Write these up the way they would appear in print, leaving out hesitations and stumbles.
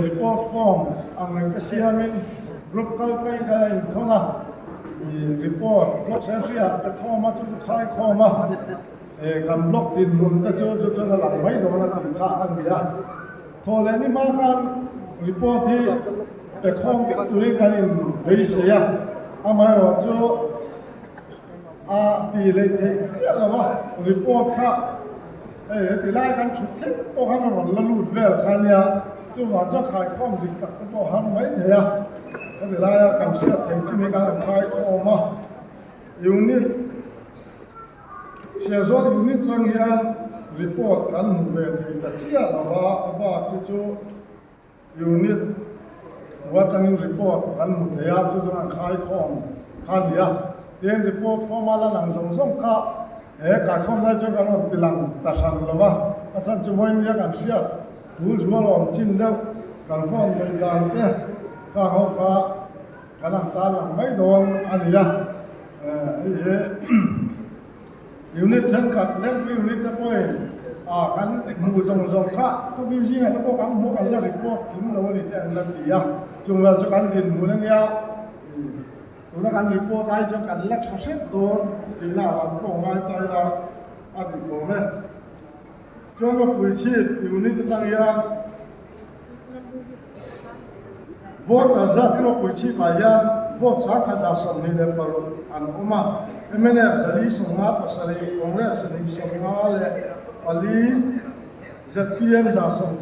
Report form ang reng te siamin group kal kai kal a inthawn a, report block secretary ah pe khawm a chu chu khai khawm a, kan block dinhmun te chu chu chuan a lang mai dawn a tih kha a ni a. Thaw leh ni hma khan report hi pe khawm vek turin kan inbeisei a, amaherawh chu a ti leh theih chiah lo a, report kha hei heti lai kan thut thleng pawh khan a rawn la lut vel kha nia, chuvang chuan khaikhawm dik tak te pawh a har mai thei a, heti laia kan hriat theih chin hi kan han khaikhawm a, unit. Serzawl unit rang hian report kan hmu ve thei ta chiah lo a, a bak hi chu unit bu atangin report kan hmu thei a, chu chuan an khaikhawm kha a ni a. Tin, report form a la lang zawng zawng kha he khaikhawm lai chuan kan rawn ti lang ta hran lo va, a chhan chu vawiin nia kan hriat tul zual awm chin deuh kan phone mai dan te khang ho kha Kan han tan lang mai dawn a ni a, hei hi unit thenkhat lengpui unit te pawhin ah kan hmuh zawng zawng kha tukin zingah te pawh kan hmuh kan la report kim lo a ni te an la ti a, chung vel chu kan dinhmun a nia, tuna kan report ai chuan kan la tha hret dawn tihna ah lam pawh ngai ta ila a ti khawm e. Chuan ropui chhip unit atang hian. Voter zat ropui chhipah hian vote 1126 an awm a, mnf 457, Congress 254, zpm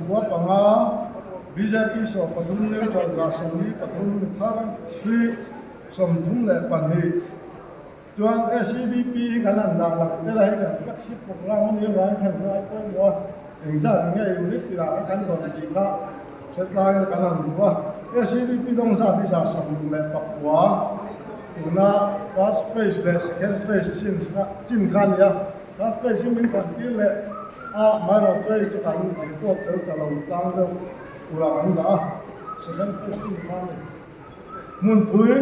95, bjp 13, Neutral 73, mithar hi 32. Chuan SEDP hi kan han dah lang tel a, hei kan flagship program a nih avangin khan ngai pawimawh a, engzat nge unit tirah kha kan rawn tih kha hretlaiin kan han hmu a. SEDP dawng zat hi 69 tuna first phase leh second phase chin kha chin kha a ni a, third phase hi min kan tir leh a, amaherawhchu hei chu kan report tel ta lo tlang deuh turah kan dah a, second phase chin kha a ni. Hmunpui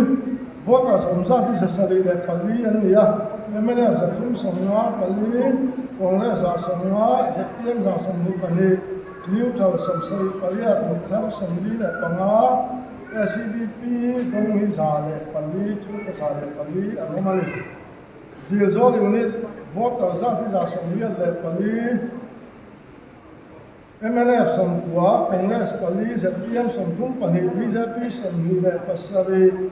voter 74 an ni a, mnf 354, Congress 150, zpm 22, Neutral 78, Mithar 45, SEDP dawng hi 104, chhungkaw 104 an awm a ni. Dilzawl Unit voter zat hi 84. Mnf 9, Congress pali, zpm 32, bjp 27,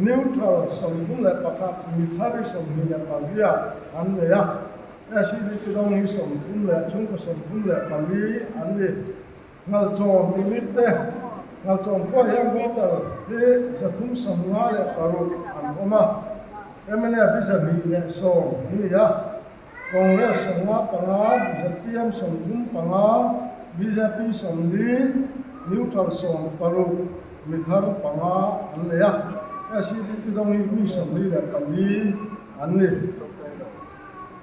Neutral 31, Mithari 28 an nei a, SEDP dawng hi 30 leh chhungkaw 34 an ni. Ngalchawm unit te, Ngalchawm khua hian voter hi 356 an awm a, mnf hi 210 an ni a. Congress 55, zpm 35, bjp 40, Neutral 16, mithar panga an nei a, SEDP dawng hi mi 44 an ni.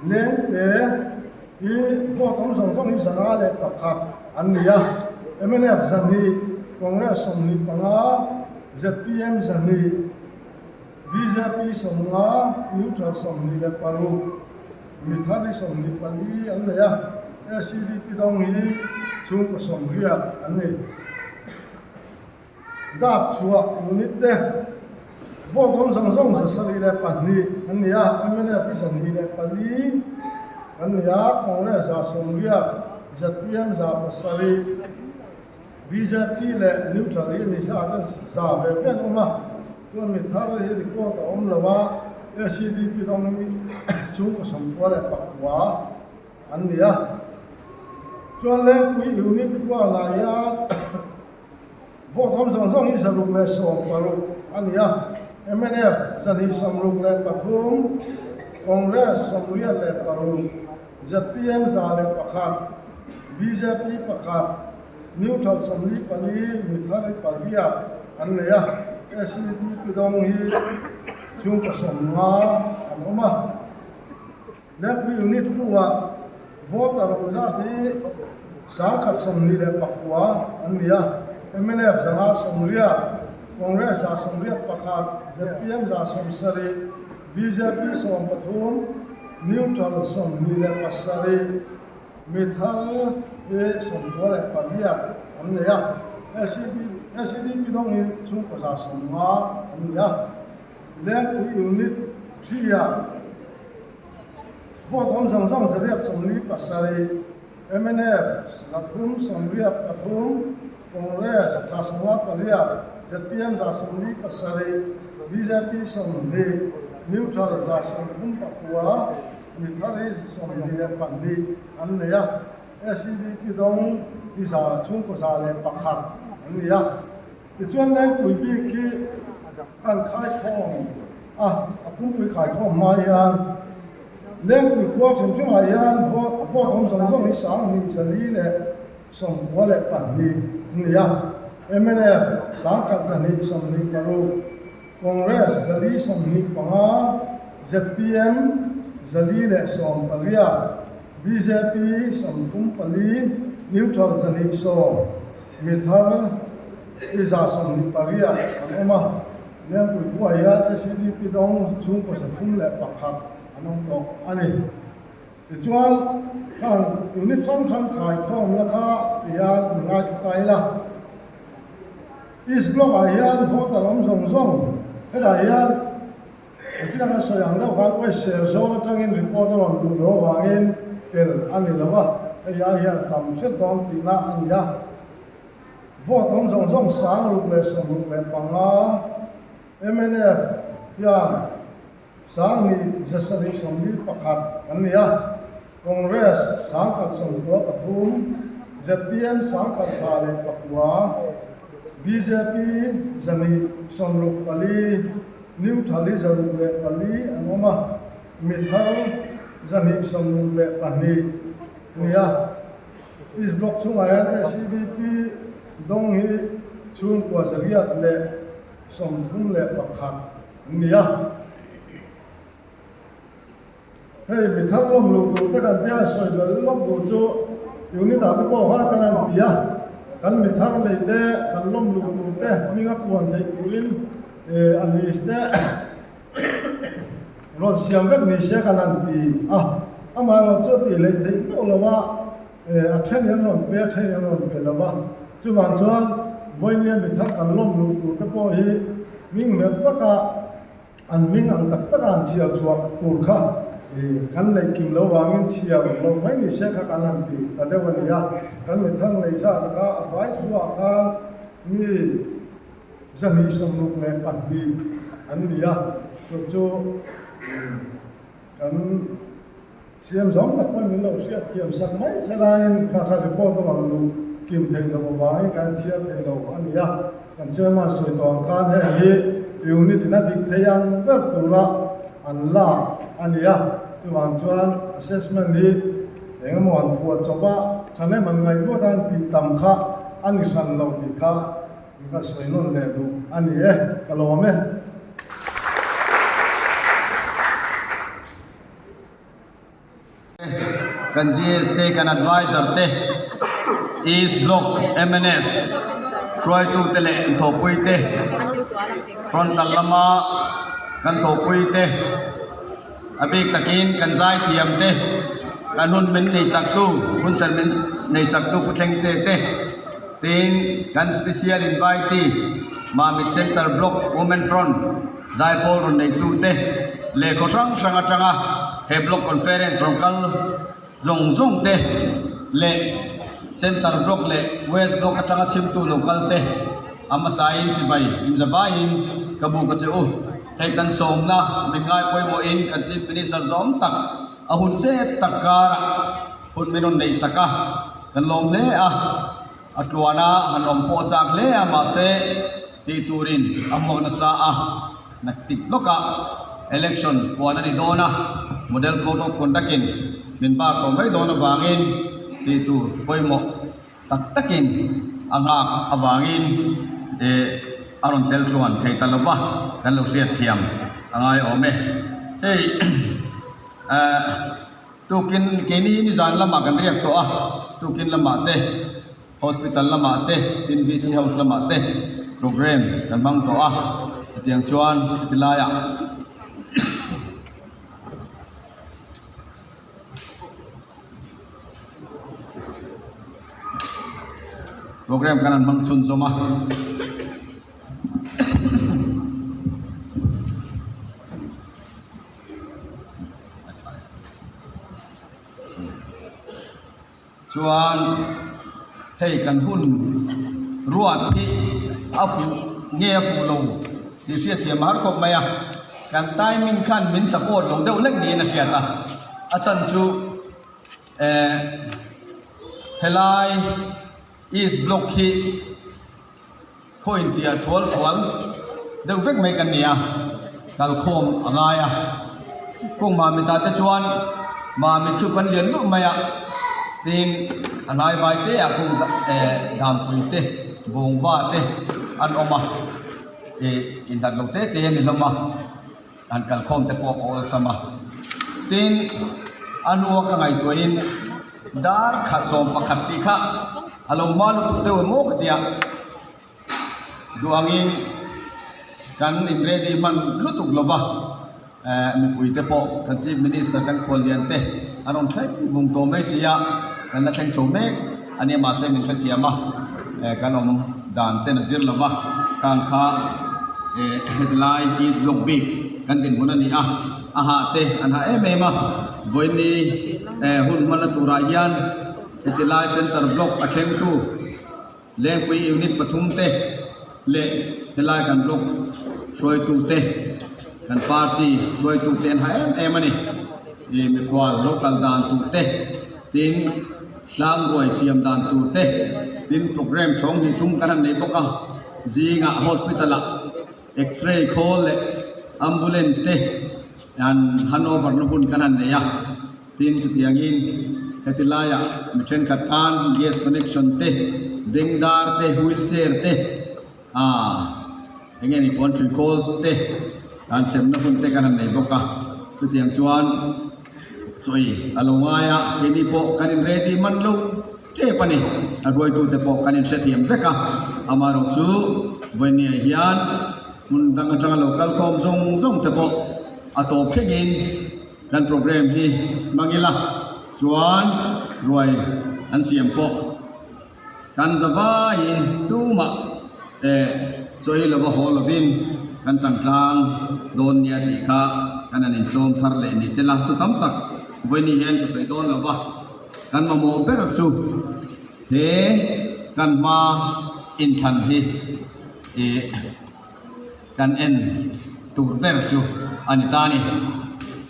Lengte hi vote awm zawng zawng hi 101 an ni a, mnf 2, Congress 25, zpm 2, Bjp 50, Neutral 26, Mithari 24 an nei a, SEDP dawng hi chhungkaw 80 an ni. Dap chhuah unit te vote awm zawng zawng 72 an ni a, mnf hi 24 an ni a, Congress 80, zpm 7. Bjp leh Neutral hi ni zat a za ve ve an awm a, chuan mi thar hi record a awm lo a, SEDP dawng hi chhungkaw 94 an ni a. Chuan Lengpui unit kualah hian vote awm zawng zawng hi 116 a ni a, mnf 263. Congress 86, zpm 101, bjp pakhat, Neutral 44, mithar pariat an nei a, SEDP dawng hi chhungkaw 50 an awm a. Lengpui Unit two-ah voter awm zat hi 129 an ni a, mnf 180, Congress 181, zpm 170, bjp 13, Neutral 27, mithar hi 98 an nei a, SEDP dawng hi chhungkaw 150 an ni a. Lengpui Unit three-ah vote awm zawng zawng 847, mnf 383, Congress 158, zpm 47, bjp 20, Neutral 39, Mithari 22 an nei a, SEDP dawng hi za chhungkaw 101 an ni a. Tichuan Lengpui bik hi kan khaikhawm a, a pumpui khaikhawm hma hian Lengpui khua hrim hrimah hian vote awm zawng zawng hi 1292 a ni a, mnf 1226, Congress 425, zpm 418, bjp 34, Neutral 210. Mi thar i 28 an awm a, Lengpui khua hian SEDP dawng chhungkaw 301 an awm tawh a ni. Tichuan, khang unit hrang hrang khaikhawmna kha tihian an ngaithla ta ila. East Block ah hian voter awm zawng zawng hetah hian Hetiang a sawi ang deuh khan West Serzawl atangin report a rawn luh loh avangin tel a ni lo a, hei ai hian tam hret dawn tihna a ni a. Vote awm zawng zawng 665 mnf hian 2771 kan ni a, Congress 193, zpm 1109, bjp 264, Neutral hi 604 an awm a, mithar 262 a ni a. East Block chungah hian SEDP dawng hi chhungkua 131 an ni a. Hei mi thar lawm luh tur te kan tia sawi belh lawk duh chu unit ah te pawh khan kan han ti a, kan mi thar lei te kan lawm luh tur te hming a puan theih turin a list te rawn siam vek ni se kan han ti a, amaherawh chu a tih leh theih meuh lo a, a then in an rawn pe a then in an rawn pe lo va, chuvang chuan vawinia mi thar kan lawm luh tur te pawh hi hming hmel taka An hming ang tak taka an chhiar chhuah tur kha kan neih kim lo vangin chhiar lo mai ni se kha kan han ti ta deuh a ni a. Kan mi thar nei zat kha a vai thuah khan mi 262 an ni a, chu chu kan Siam zawng tak pawhin min lo hriat thiam sak mai che laiin kha kha report a rawn luh kim thei lo avangin kan chhiar thei lo a ni a, kan chairman sawi tawh ang khan heng hi unit in a dik thei ang ber tura an lak a ni a, chuvang chuan assessment hi eng emaw an phuah chawp a, thahnem an ngaih luat a an tih tam kha a ni hran lo tih kha ka sawi nawn leh duh a ni e, ka lawm e. Kan GS te, kan advisor te, East Block mnf hruaitute leh thawhpui te, frontal lama kan thawhpui te, a bik takin kan zaithiam te, kan hun min neisaktu, hunserh min neisaktu Pu Thlengte te, tin kan special invitee Mamit Centre Block Women Front, Zaipawl rawn neitute leh khaw hrang hrang atanga he block conference rawn kal zawng zawng te leh centre block leh west block atanga chhimtu lo kal te a hmasain chibai inzavaiin ka buk a che u. Hei kan sawmna min ngai pawimawhin kan chief minister zawm tak a hun chep tak karah hun min rawn neihsak a, kan lawm hle a. A tluana han awm pawh chak hle a, mahse tih turin a hmuak nasa a, naktik lawkah election puan a ni dawn a. Model Code of Conduct in min bar tawh mai dawn avangin tih tur pawimawh tak takin a nghak avangin eh a rawn tel tluan thei ta lo va, kan lo hriat thiam a ngai awm e. Hei eh tukin keini nizan lamah kan riak tawh a, tukin lamah te Hospital lamah te tin VC House lamah te program kan hmang tawh a, chutiang chuan heti laiah. Program kan han hmang chhunzawm a. Chuan hei kan hun ruat hi a fuh nge a fuh lo tih hriat thiam a har khawp mai a, kan timing khan min support lo deuh lek niin a hriat a, a chhan chu eh helai east block hi khaw inpiah thual thual deuh vek mai kan ni a, kalkhawm a ngai a, kawng Mamita te chuan Mamit chu kan lian luh mai a, tin a hnai vai te ah kawng eh Dampui te Bawngva te an awm a, ih inhlat lo te te a ni hlawm a. An kalkhawm te pawh a awlsam a, tin a hnua ka ngaihtuahin dar khat 11 tih kha a lo hma lutuk deuh em aw ka ti a, duh angin kan in ready hman lutuk lo va, eh mipui te pawh kan chief minister kan khuallian te an rawn thleng vung tawh mai si a, kan la thleng chho mek a nia mahse min hrethiam a, eh kan awm dan ten a zir lo va, khang kha. Hetlai East Block bik kan dinhmun a ni a, a hah te an hah em em a, vawiini hun hmanna turah hian hetilai Center Block a thlengtu Lengpui Unit pathum te leh helai kan Block hruaitu te kan Party hruaitu te an hah em em a ni. Ih mikhual lo kal dan tur te tin tlang ruai siam dan tur te tin program chhawng hnih thum kan han nei bawk a. Zingah hospital ah x-ray khawl leh ambulance te an handover na hun kan han nei a, tin chutiangin heti laiah mi thenkhat tan gas connection te, bengdar te, wheelchair te ah eng nge ni pawn thui khawl te an semna hun te kan han nei bawk a, chutiang chuan chawi a lo ngai a, keini pawh kan in ready man lo. Tep a ni. A hruaitute pawh kan inhrethiam vek a, amaherawh chu vawinia hian hmun dang atanga lo kal khawm zawng zawng te pawh a tawp thlengin kan program hi hmang ila chuan ruai an siam pawh kan za vaiin tumah eh chawi lova haw lovin kan changtlang dawn nia tih kha kan han insawm thar leh ni sela chu tam tak vawiini hian ka sawi dawn lova. Kan mamawh ber chu he kan hma inthlan hi ih kan en tur ber chu a ni ta a ni.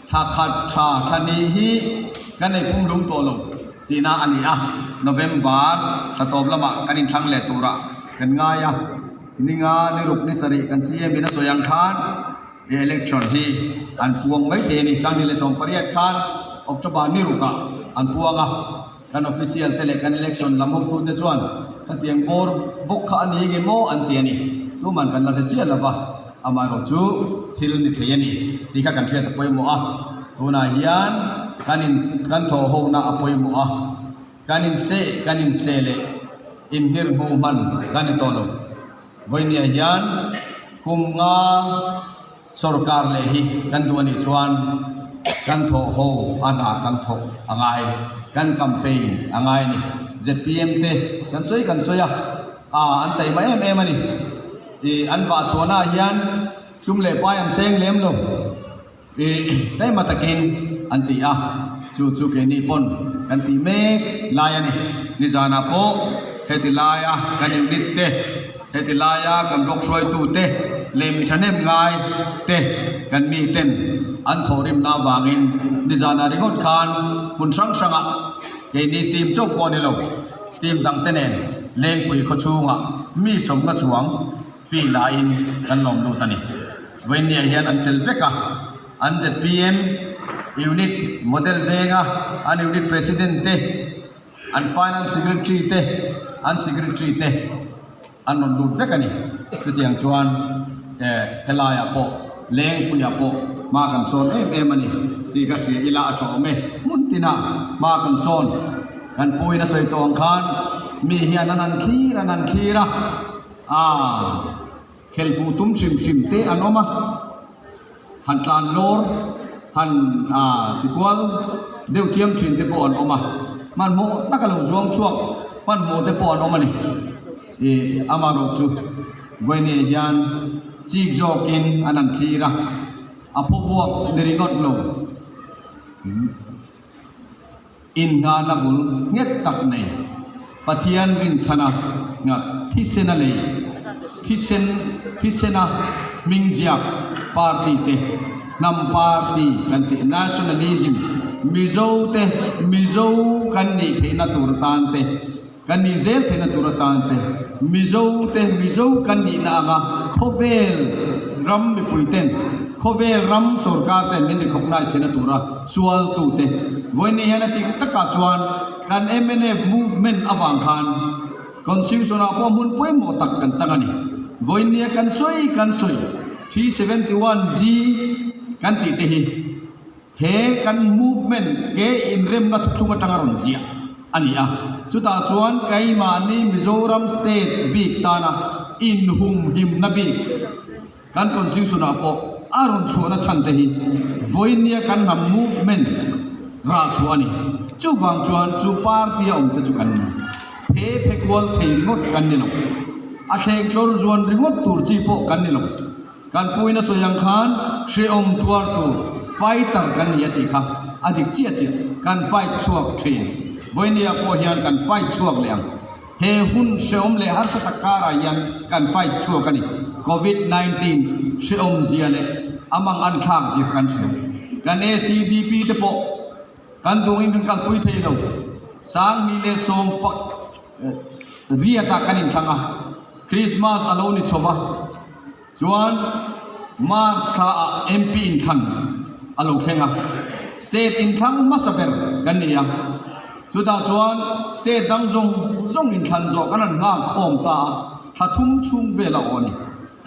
Thla khat tha thla hnih hi kan ei pum lung tawh lo tihna a ni a, November thla tawp lamah kan inthlang leh turah kan ngai a, ninga ni ruk ni sarih kan CM in a sawi ang khan. He election hi an puang mai thei a ni. 2018 khan October ni rukah an puang a, kan official te leh kan election lam hawktute chuan khatiang bawr bawk kha a ni nge maw an ti a ni. Tuman kan la hre chiah lo va, amaherawh chu thil ni thei a ni tih kha kan hriat a pawimawh a. Tunah hian kan in kan thawh hona a pawimawh a, kan inseh kan inseh leh inhmir hmu hman kan ni tawh lo. Vawinia hian kum nga sorkar leh hi kan duh a nih chuan kan thawh ho a hna kan thawk a ngai, kan campaign a ngai a ni. Zpm te kan sawi kan sawi a, aa an taima em em a ni. Ih an vah chhuahnaah hian sum leh pai an seng lem lo. Ih taima takin an ti a, chu chu keini pawn kan ti mek lai a ni. Nizanah pawh heti laia kan unit te, heti laia kan block hruaitu te leh mi thahnem ngai te kan mi ten an thawhrimna avangin nizanah ringawt khan hmun hrang hrangah keini team chauh pawh a ni lo, team dang te nen Lengpui khawchhungah mi sawmna chuang fee laiin kan lawm lut a ni. Vawinia hian an tel vek a, an zpm Unit Model venga an Unit President te, an Finance Secretary te, an Secretary te an rawn lut vek a ni. Chutiang chuan eh helaiah pawh Lengpuiah pawh hma kan sawn em em a ni tih ka hria ila a tha awm e. Hmun tinah hma kan sawn kan puiin a sawi tawh ang khan mi hian an han thlir an han thlir a, aaa. Khelfu tum hrim hrim te an awm a, han tlan lawr, han tikual deuh chiam thin te pawh an awm a, hmanhmawh taka lo zuang chhuak hmanhmawh te pawh an awm a ni. Ih amaherawh chu vawiin hian chik zawkin an han thlir a, a phaw vuak ni ringawt lo. Inngahna bul nghet tak nei, Pathian rinchhana nghat thisena lei, thisen thisena hming ziak party te, hnam party kan tih nationalism, Mizo te Mizo kan nih theihna tur atan te, kan nih zel theihna tur atan te, Mizo te Mizo kan nihna anga khawvel ram mipui ten, khawvel ram sorkar ten min recognize theihna tura sualtu te vawiin hian a tik takah chuan kan mnf movement avang khan constitution ah pawh hmun pawimawh tak kan chang a ni. Vawiin nia kan sawi kan sawi 371 G kan tih te hi. He kan movement ke inremna thuthlung atanga rawn ziah a ni a, chutah chuan keimahni Mizoram state bik tana inhumhimna bik kan constitution ah pawh a rawn chhuahna chhan te hi vawinia kan hnam movement rah chhuah a ni. Chuvang chuan chu party a awm te chu kan phe phe kual thei ringawt kan ni lo, a thleng tlawr zuan ringawt tur chi pawh kan ni lo. Kan puiin a sawi ang khan hrehawm tuar tur fighter kan ni a tih kha a dik chiah chiah. Kan fight chhuak thin. Vawinia pawh hian kan fight chhuak leh ang. He hun hrehawm leh harsa tak karah hian kan fight chhuak a ni. Covid 19 hrehawm zia leh a mang an thlak zia kha kan hria. Kan ACDP te pawh kan duangin kan kalpui thei lo. Sangni leh sawmpak riatah kan inthlang a. Krismas a lo ni chho va. Chuan March thla ah MP inthlan a lo thleng a, state inthlang hmasa ber kan ni a, chutah chuan state dang zawng zawng inthlan zawh kan han nghak khawm ta a, thla thum chhung vel a aw a ni.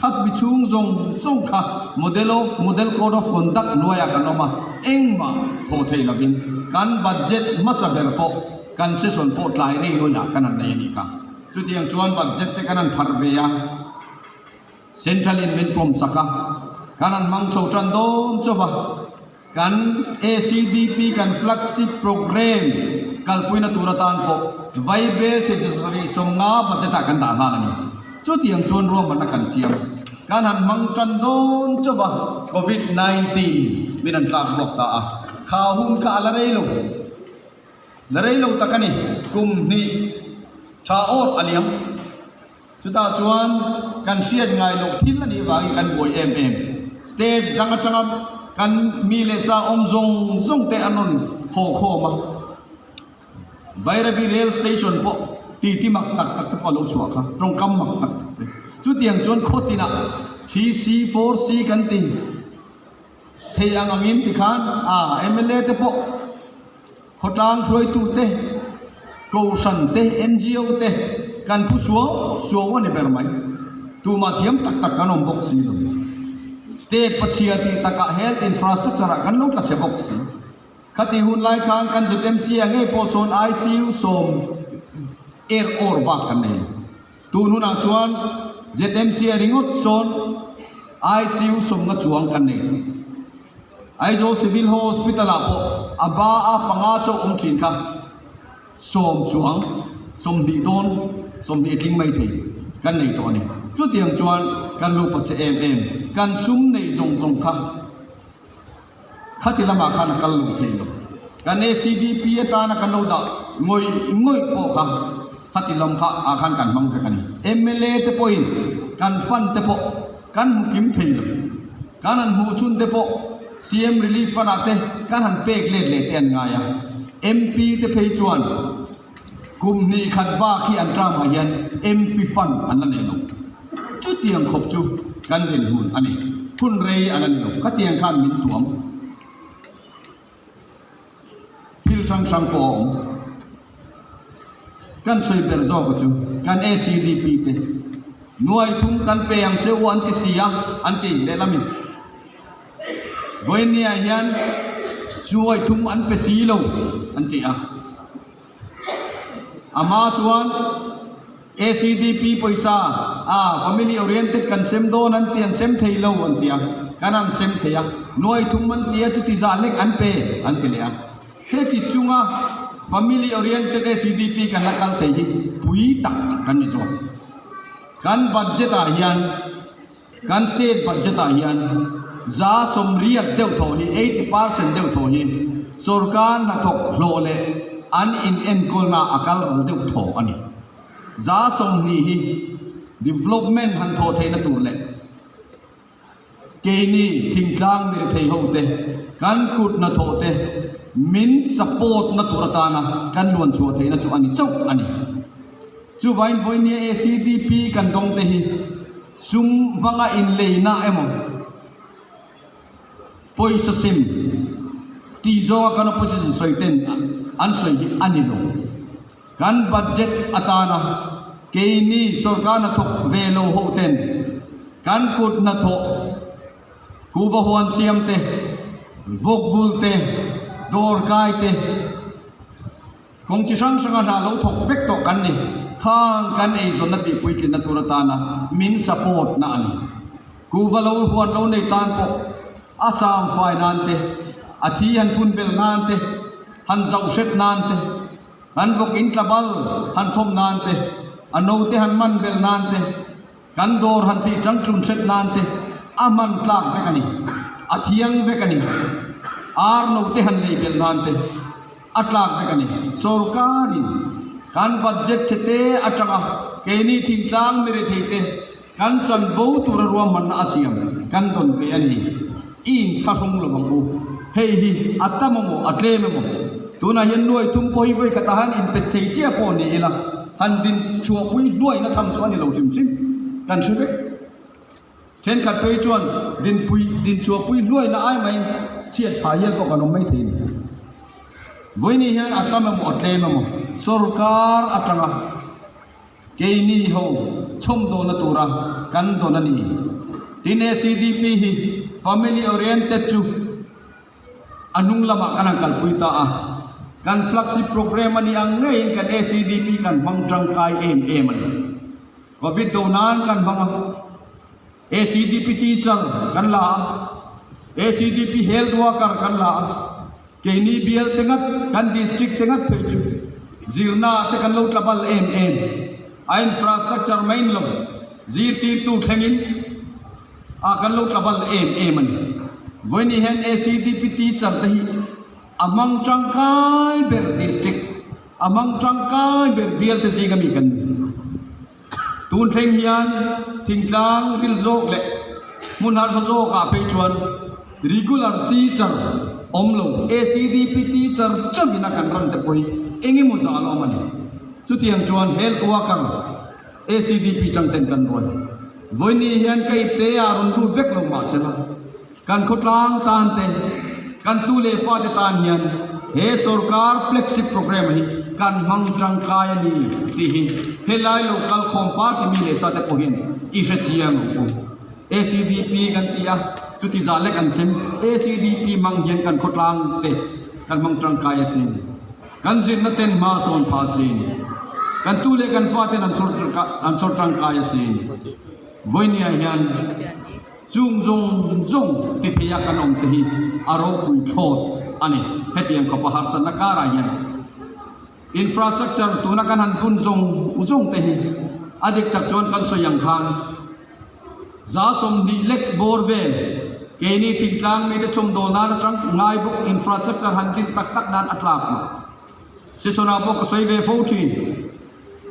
Khat mi chhung zawng zawng kha model of model code of conduct hnuaiah kan awm a, engmah thawh theih lovin kan budget hmasa ber pawh kan session pawh tlai rei luaiah kan han nei a nih kha. Chutiang chuan budget te kan han pharh ve a. Central in min pawm sak a, kan han hmang chho tan dawn chauh a, kan ACDP kan flagship programme kalpuina tur atan pawh Vaibel chhe chi sarih 50 budget ah kan dah nghal a ni. Chutiang chuan ruahmanna kan siam. Kan han hmang tan dawn chauh a, Covid 19 in min han tlak buak ta a, kha hun kha a la rei lo. La rei lo tak a ni, kum hnih tha awr a liam. Chutah chuan kan hriat ngai loh thil a nih vangin kan buai em em. State dang atanga kan mi leh sa awm zawng zawng te an rawn haw khawm a. Bairabi Rail Station pawh titi mak tak tak te pawh a lo chhuah kha, tawngkam mak tak tak te. Chutiang chuan khaw tinah 3C, 4C kan ti thei ang angin tikhan a mla te pawh Khawtlang hruaitute, Kohhran te, ngo te kan phu suau suau a ni ber mai. Tumah thiam tak tak kan awm bawk si lo. State pachhia tih takah health infrastructure ah kan lo tla chhe bawk si. Khati hun lai khan kan ZMC ah ngei pawh sawn ICU sawm er awr bak kan nei lo. Tun hunah chuan ZMC ah ringawt sawn ICU sawmna chuang kan nei tawh. Aizawl Civil Hospital ah pawh a ba a panga chauh awm thin kha sawm chuang 20 dawn 20 tling mai thei kan nei tawh a ni. Chutiang chuan kan lo pache em em kan sum nei zawng zawng kha khati lamah khan a kal lo thei lo. Kan ACDP atana kan lo dah ngawih ngawih pawh kha khati lam kha ah khan kan hmang vek a ni. Mla te pawhin kan fund te pawh kan hmu kim thei lo. Kan han hmuh chhun te pawh CM Relief Fund ah te kan han pek let leh te an ngai a. MP te phei chuan kum hnih khat bak hi an term ah hian MP Fund an la nei lo. Chutiang khawp chu kan dinhmun a ni. Hun rei a la ni lo. Khatiang khan min tuam. hrang hrang pawh a awm. Kan sawi ber zawk chu kan ACDP te nuai thum kan pe ang che u an ti si a, an ti lehlamin. Vawinia hian chuai thum an pe si lo an ti a. Ama chuan ACDP pawisa a family oriented kan sem dawn an ti an sem thei lo an ti a, kan an sem thei a, nuai thum an ti a chuti zah lek an pe an ti leh a. Heti chunga family oriented ACDP kan la kal thei hi pui tak kan ni zawk. Kan budget ah hian Kan state budget ah hian 80% deuh thawh hi, 80% deuh thawh hi sorkar hnathawk hlawh leh an in enkawlna a kal ral deuh thawh a ni. 20% hi development han thawh theihna tur leh keini thingtlang mirethei ho te kan kut hnathawh te min support na tur atana kan luan chhuah theihna chu a ni chauh a ni. Chuvain vawinia ACDP kan dawng te hi sum hmanga inleina emaw pawisa sem tih zawnga kan opposition sawi ten an sawi hi a ni lo. Kan budget atana keini sorkar hnathawk ve lo ho ten kan kut hnathawh kuhva huan siam te, vawk vul te, dawr kai te, Kawng chi hrang hranga hna lo thawk vek tawh kan ni. Khang kan eizawnna tih puitlinna tur atana min support na a ni. Kuhva lo huan lo nei tan pawh a sang fai nan te, a thi han phun bel nan te, han zauh hret nan te, han vawk in tla bal han thawm nan te, a note han man bel nan te, kan dawr han tih changtlun hret nan te a hman tlak vek a ni. A thiang vek a ni. Ar note han lei bel nan te. A tlak vek a ni. Sorkarin kan budget che te atanga keini thingtlang mirethei te kan chanvo tura ruahmanna a siam kan dawn ve a ni. I inthlahrung lo ang u. Hei hi a tam emaw a tlem emaw tunah hian nuai thum pawh hi vawi khatah han inpe thei chiah pawh ni ila han din chhuahpui hluaina tham chu a ni lo hrim hrim kan hre vek. Thenkhat phei chuan dinpui dinchhuahpui hluaina ai maiin chhiat phah hial pawh kan awm mai thei a ni. Vawiini hian a tam emaw a tlem emaw sorkar atanga keini ho chhawmdawhna tura kan dawn a ni. Tin ACDP hi family oriented chu a hnung lamah kan han kalpui ta a, kan flagship program a nih ang ngeiin kan ACDP kan hmang tangkai em em a ni. Covid do nan kan hmang a, ACDP teacher kan la a, ACDP health worker kan la a, keini bial te ngat, kan district te ngat phei chu zirna te kan lo tla bal em em. A infrastructure mai ni lo, zirtirtu thlengin a kan lo tla bal em em a ni. Vawiin hian ACDP teacher te hi a hmang tangkai ber district. A hmang tangkai ber bial te zing ami kan ni. Tun thleng hian thingtlang ril zawk leh hmun harsa zawk ah phei chuan regular teacher awm lo ACDP teacher chauhin a kan ran te pawh hi eng emaw zah a awm a ni. Chutiang chuan health worker ACDP tang ten kan ruai. Vawiini hian ka ipte ah rawn lut vek lo mahsela. Kan khawtlang tan te, kan tu leh fate tan hian he sorkar flagship program hi kan hmang tangkai a ni tih hi helai lo kalkhawm party mi leh sate pawh hian i hre chiang ang u. ACDP kan ti a, chuti zah lek an sem. ACDP hmang hian kan khawtlang te kan hmang tangkai asin. Kan zirna ten hma sawn pha asin. Kan tu leh kan faten an chhawr tangkai asin. Vawinia hian. Chung zawng zawng ti theia kan awm te hi a ropui thlawt a ni. Hetiang khawpa harsatna karah hian infrastructure tuna kan han bun zawng zawng te hi a dik tak chuan kan sawi ang khan 20 lek bawr vel keini thingtlang mite chhawmdawl nan atang ngai bawk infrastructure han din tak tak nan a tlak lo. Session ah pawh ka sawi ve fo thin.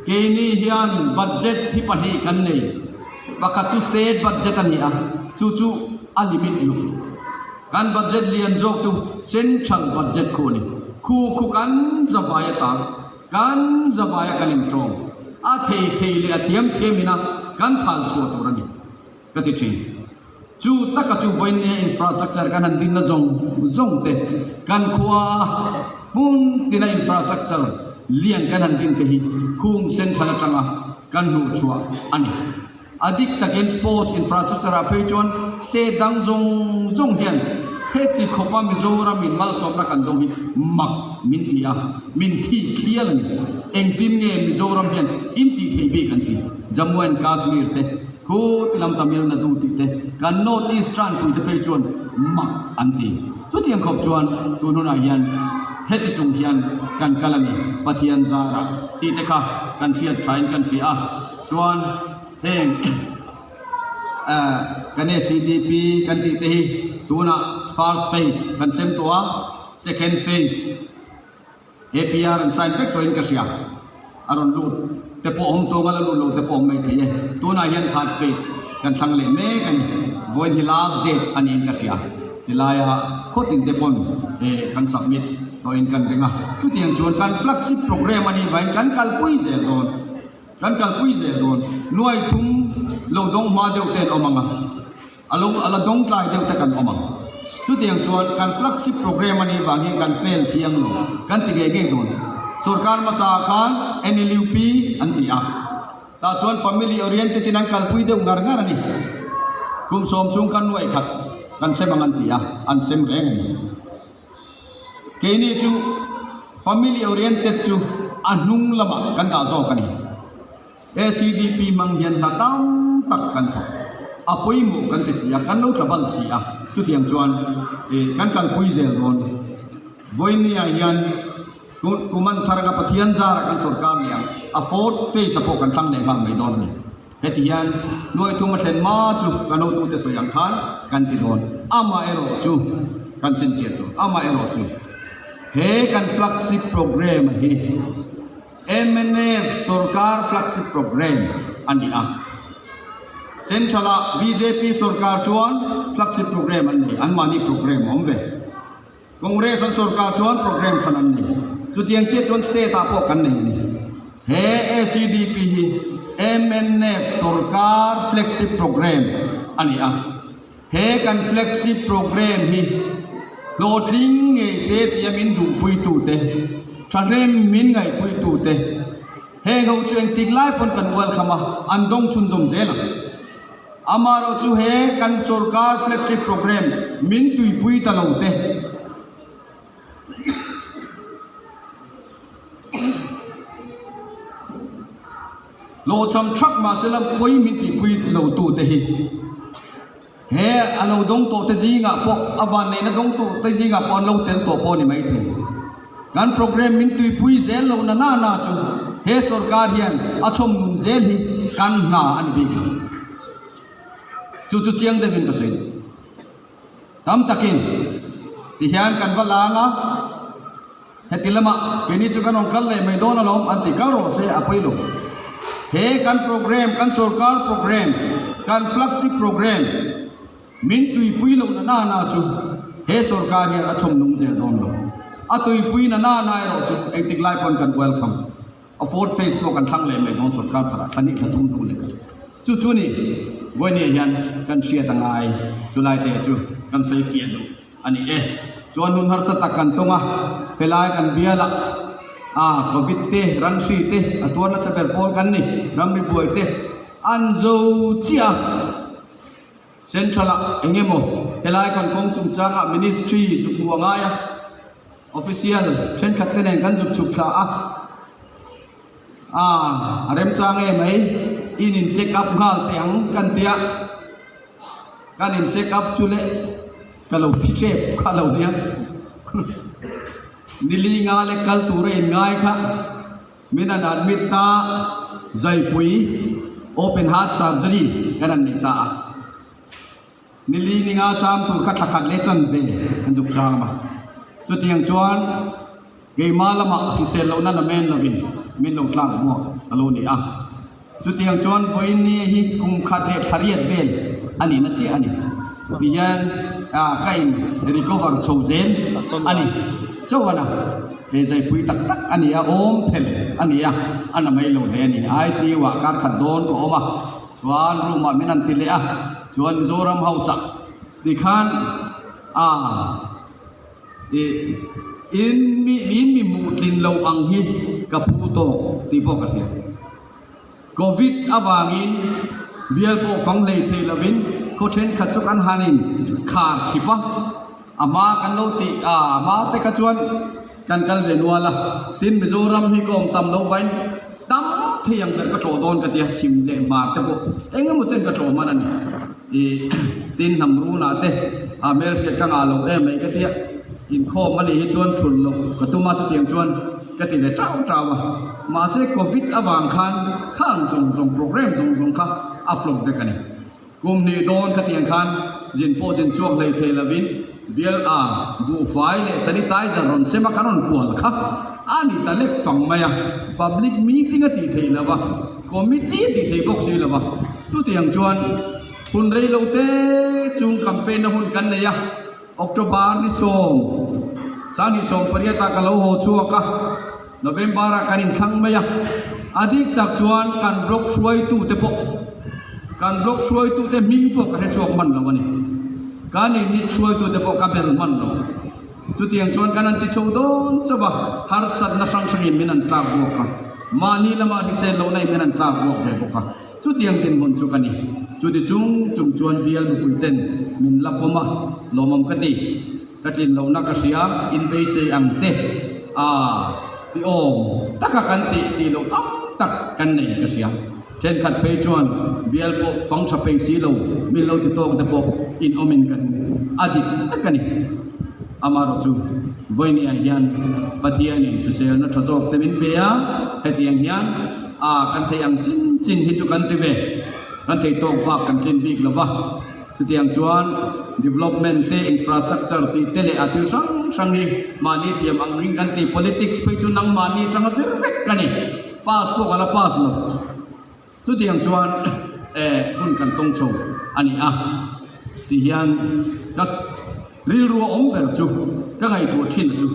Keini hian budget hi pahnih kan nei. Pakhat chu state budget a ni a, chu chu a limit luh. Kan budget lian zawk chu central budget khu a ni. Khu khu kan zavai atan, kan zavai a kan intawm. A thei thei leh a thiam thiam ina kan thal chhuah tur a ni ka ti thin. Chu taka chu vawinia infrastructure kan han dinna zawng zawng te, kan khua a hmun tina infrastructure lian kan han din te hi khung central atanga kan hnuh chhuah a ni. A dik takin sports infrastructure ah phei chuan state dang zawng zawng hian heti khawpa Mizoram in malsawmna kan dawng hi mak min ti a, min thik hial a ni. Engtin nge Mizoram hian in tih theih bik an ti? Jammu and Kashmir te, khu ti lam Tamil Nadu tih te, kan North East tanpui te phei chuan mak an ti. Chutiang khawp chuan tun hunah hian heti chung hian kan kal a ni, Pathian zarah tih te kha kan hriat thain kan hria a. Chuan heng kan ACDP kan tih te hi tunah first phase kan sem tawh a, second phase APR an sign vek tawhin ka hria. A rawn lut te pawh awm tawng a la lut lo te pawh awm mai thei e. Tunah hian third phase kan thlang leh mek a ni. Vawiin hi last date a niin ka hria. Tilaia khawtin te pawn kan submit tawhin kan ring a. Chutiang chuan kan flagship programme a nih vangin kan kalpui zel dawn. Kan kalpui zel dawn. Nuai thum lo dawng hma deuh te an awm ang a, a lo a la dawng tlai deuh te kan awm ang. Chutiang chuan kan flagship programme a nih vangin kan fail thiang lo, kan ti ngei ngei dawn. Sorkar hmasa ah khan NLUP an ti a, tah chuan family oriented in an kalpui deuh ngar ngar a ni. Kum sawm chung khan nuai khat kan sem ang an ti a, an sem reng a ni. Keini chu family oriented chu a hnung lamah kan dah zawk a ni. ACDP hmang hian hna tam tak kan thawk. A pawimawh kan ti si a, kan lo tla bal si a, chutiang chuan kan kalpui zel dawn. Vawinia hian Kuman Tharanga Pathian zara kan sawrkar leh ang, a fourth phase-a pawh kan thlang leh nghal mai dawn a ni. Heti hian nuaithum a thlen hma chu kan hotute sawi ang khan kan ti dawn. Amaherawh chu kan chhinchhiah tur. Amaherawh chu he kan flagship programme hi mnf sorkar flagship programme a ni a. Central ah bjp sorkar chuan flagship programme an nei, anmahni programme a awm ve. Congress an sorkar chuan programme hran an nei. Chutiang chiah chuan state ah pawh kan nei a ni. He ACDP hi mnf sorkar flagship programme a ni a. He kan flagship programme hi hlawhtling ngei se tia min duhpuitute, thahnem min ngaihpuitute, heng ho chu engtik lai pawn kan welcome a, an dawng chhunzawm zel ang. Amaherawh chu he kan sorkar flagship programme min tuipui ta lo te, hlawhchham thak mahsela pawi min tihpui lo tu te hi he a lo dawng tawh te zingah pawh a vanneihna dawng tawh te zingah pawh an lo tel tawh pawh a ni maithei. Kan programme min tuipui zel lo na na na chu he sorkar hian a chhawm nun zel hi kan hna a ni bik lo. Chu chu chiang deuhin ka sawi. Tam takin ti hian kan va lang a, heti lamah keini chu kan rawn kal leh mai dawn alawm an ti kal rawh se a pawi lo. He kan programme, kan sorkar programme, kan flagship programme, Min tuipui lo na na na chu he sorkar hian a chhawm nung zel dawn lo. A tuipui na na na erawh chu engtik lai pawn kan welcome. A fourth phase pawh kan thlang leh mai dawn sorkar tharah thla nih thla thum hnu leh kan. Chu chu ni Vawinia hian kan hriat a ngai chu lai te chu kan sawi fiah duh a ni e. Chuan hun harsa tak kan tawng a, helai kan bial a, ah covid te, ranhri te a tuar nasa ber pawl kan ni, ramri buai te an zo chiah a. Central ah eng emaw helai kan kawng chungchangah ministry chu hmuh a ngai a, official thenkhat te nen kan zuk chhuk thla a, ah a remchang em mai in in check up nghal teh ang kan tia, kan in check up chu leh ka lo thi tep kha lo nia nili nga leh kal tur a in ngai kha. Min an admit ta Zaipui open heart surgery kan an nei ta a, nili ninga cham tur kha thla khat leh chan ve an zuk chang a, chutiang chuan keimah lamah hrisel lohna la men lovin min lo tlak buak a lo ni a, chutiang chuan vawiin ni hi kum khat leh thla riat vel a nihna chiah a ni, tihian ka in recover chho zel a ni chauh a. He zaipui tak tak a ni a, awm phelh a ni a, a na mai lo hle a ni. ICU ah kar khat dawn ka awm a, chuan room ah min han ti leh a, Chuan Mizoram House ah tikhan a ih in mi in mi hmuh tlin lo ang hi ka phu tawk tih pawh ka hria. Covid avangin bial pawh fang hlei thei lovin khaw thenkhat chu kan han in khar khip a, a hma kan lo tih a hma te kha chuan kan kal ve nual a, tin Mizoram hi ka awm tam lo vain tam thei ang ber ka tlawh dawn ka tia chhim leh hmar te pawh eng emaw chen ka tlawh hman a ni ih tin hnam runah te a hmelhriat ka ngah lo em mai ka tia inkhawm a nih hi chuan thulh loh ka tum a chutiang chuan. Ka ti ve tau tau a, mahse Covid avang khan khang zawng zawng program zawng zawng kha a flop vek a ni. Kum hnih dawn ka tiang khan zin pawh zin chhuak hlei thei lovin bial a buhfai leh sanitizer rawn sem a kan rawn kual kha a ni ta lek fang mai a, public meeting a tih theih lova, committee a tih theih bawk si lova, chutiang chuan hun rei lo te chung campaign na hun kan nei a. October ni sawm, Sanghnih 18 ah ka lo haw chhuak a, November ah kan inthlang mai a, a dik tak chuan kan block hruaitute pawh kan block hruaitute hming pawh ka hre chhuak hman lo a ni. Kan init hruaitute pawh ka bel hman lo. Chutiang chuan kan han ti chho dawn chauh a, harsatna hrang hrangin min han tlak buak a, mahni lamah hrisel lohna in min han tlak buak ve bawk a. Chutiang dinhmun chu ka ni. Chuti chung chung chuan bial mipui ten min la pawm a, lawmawm ka ti. Ka tlin lohna ka hria, inbeisei ang te a ti awm taka kan tih tih loh tam tak kan nei ka hria. Thenkhat phei chuan bial pawh fang tha phei si lo, min lo ti tawk te pawh in awmin ka ring a dik vek a ni. Amaherawh chu vawinia hian Pathianin hriselna tha zawk te min pe a, hetiang hian A, kan theih ang chin chin hi chu kan ti ve, kan thei tawk bak kan tlin bik lo va. Chutiang chuan development te, infrastructure tih te leh a thil hrang hrang hi mahni thiam ang ring kan ti. Politics phei chu nangmahni atanga zir vek ka ni, pass pawh ka la pass lo. Chutiang chuan eh hun kan tawng chho a ni a, ti hian ka rilru a awm ber chu ka ngaihtuah thin a chu.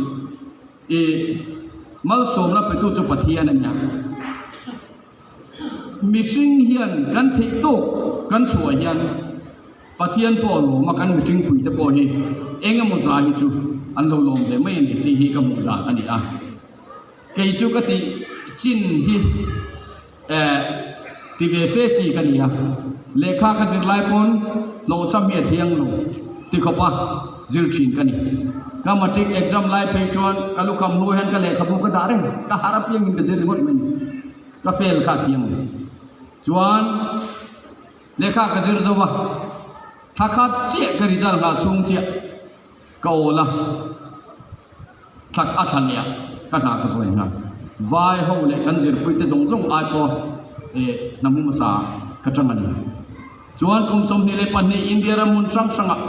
I malsawmna petu chu Pathian a nia. Mihring hian kan theih tawk kan chhuah hian Pathian pawh a lawm a, kan mihring puite pawh hi eng emaw za hi chu an lo lawm ve mai a ni tih hi ka hmuh dan a ni a. Kei chu ka tih chin hi eh ti ve fe chi ka ni a, lehkha ka zir lai pawn hlawhchham hi a thiang lo ti khawp a zir thin ka ni. Ka matric exam lai phei chuan ka lukham hnu hian ka lehkhabu ka dah reng, ka harh apiangin ka zir ringawt mai a ni. Ka fail kha a thiang lo. Chuan lehkha ka zir zo a, thla khat chiah ka result nghah chhung chiah ka awl a. Thla a thla leh a, ka hna ka zawi nghal. Vai ho leh kan zirpui te zawng zawng ai pawh eh hna hmu hmasa ka chang a ni. Chuan kum 22 India ram hmun hrang hrangah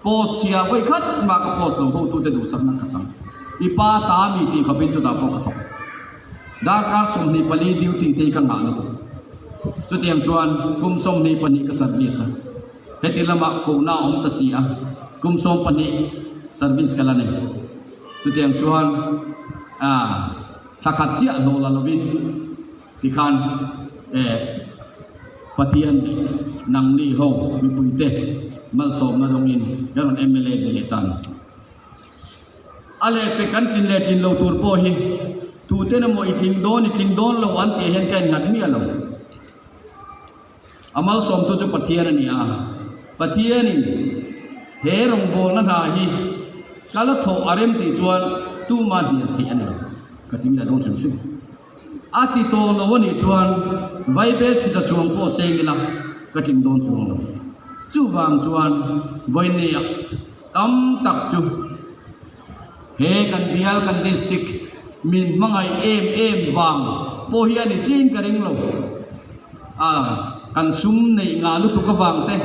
post chhia vawi khat mah ka post lo hotute duhsakna ka chang. I pa ta mi tih khawpin chutah pawh ka thawk. Darkar 24 duty te hi ka ngah lutuk. Chutiang chuan kum 22 ka service a. Heti lamah kohna a awm ta si a, kum 12 service ka la nei. Chutiang chuan ah thla khat chiah hlawh la lovin tikhan eh Pathian leh nangni ho mipuite malsawmna dawngin kan rawn mla ve leh ta a ni. A lehpek kan tlin leh tlin lo tur pawh hi tuten emaw i tling dawn i tling dawn lo an tih hian ka innghat miah lo. A malsawmtu chu Pathian a ni a, Pathianin he rawngbawlna hna hi ka la thawh a rem tih chuan tuma hnial theih a ni lo, ka ti leh dawn hrim hrim. A ti tawh lo a nih chuan Vaibel chhicha chuang pawh seng ila ka tling dawn chuang lo. Chuvang chuan vawinia tam tak chu he kan bial kan district min hmangaih em em vang pawh hi a ni chin ka ring lo. A kan sum neih ngah lutuk avang te